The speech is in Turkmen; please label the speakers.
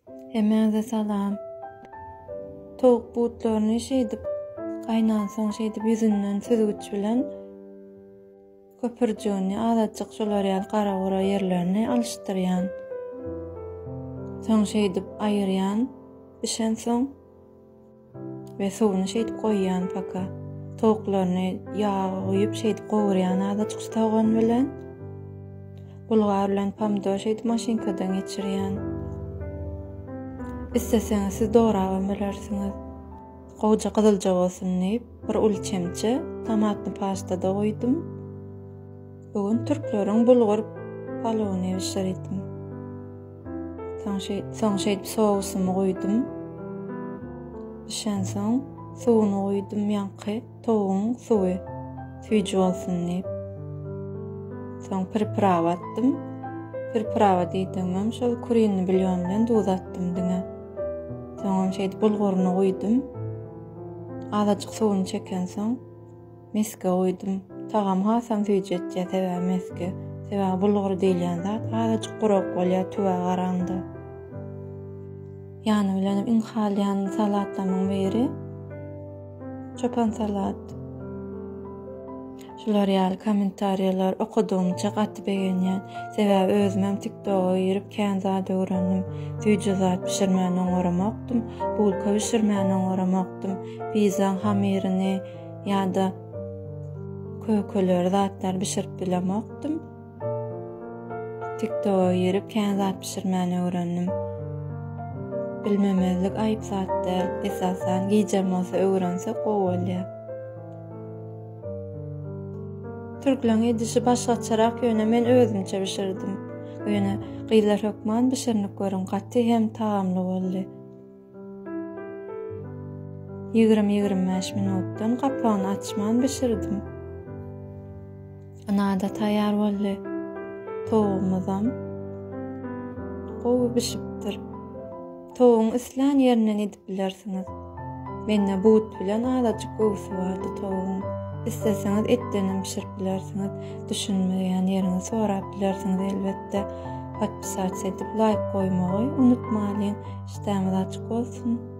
Speaker 1: Hemmäňize salam. Towuk butlaryny şeýdip gaýnansoň şeýdip ýüzünden süzgüç bilen köpürjigini azajyk şolar ýaly gara-gura ýerlerini alyşdyrýan. Soň şeýdip aýyrýan bişensoň. We suwuny şeýdip goýýan paka. Towuklaryny ýaga guýup şeýdip gowurýan azajyk sogan bilen. Bulgar bilen pomidor şeýdip maşynkadan geçirýän. Isleseňiz siz dograbam bilersiňiz. Gowja gyzylja bolsun diýip bir uly çemçe tomatny pasta-da guýdum. Bu gün türkleriň bulgur palowyny bişirdim. Soň şeý, soň şeýdip sousymy guýdum. Bişensoň suwuny guýdum ýaňky towugyň suwy süýji bolsun diýip. Soň priprava atdym. Priprava diýdigimem şol kurinni bilýon bilen duz atdym diňe. Soňam şeýdip bulguryny guýdum. Azajyk suwuny çekensoň Mesge guýdum. Tagamy hasam süýji etýär sebäbi mesge. Sebäbi bulgur diýilýän zat azajyk gurak bolýar tüwä garaňda. Ýany bilenem iň halýan salatlamyň biri çopan salat. Şular ýaly kommentariýalar okadygymça gaty begenýän. Sebäbi özümem tiktoga girip kän zat öwrendim. Süýji zat bişirmäni oňaramokdym, bulka bişirmäni oňaramokdym, pizaň hamyryny ýa-da kökeleri zatlar bişirip bilemokdym. TikToka girip kän zat bişirmäni öwrendim. Bilmemezlik aýyp zat däl. Esasan gijem bolsa öwrensek gowy bolýar. Türkleň edişi başgaçarak ýöne men özümçe bişirdim. Ýöne gyzlar hökman bişirinip görüň gaty hem tagamly boldy. 20-25 minutdan gapagyny açman bişirdim. Ynada taýýar boldy. Towugymyzam gowy bişipdir. Towugyň islän ýerinden edip bilersiňiz. Mende but bilen azajyk göwsi bardy towugyň. Isleseňiz etdenem bişirip bilersiňiz. Düşünmeýän ýeriňizi sorap bilersiňiz elbetde. Podpisats edip laýk goýmagy unutmalyň. Işdämiz açyk bolsun.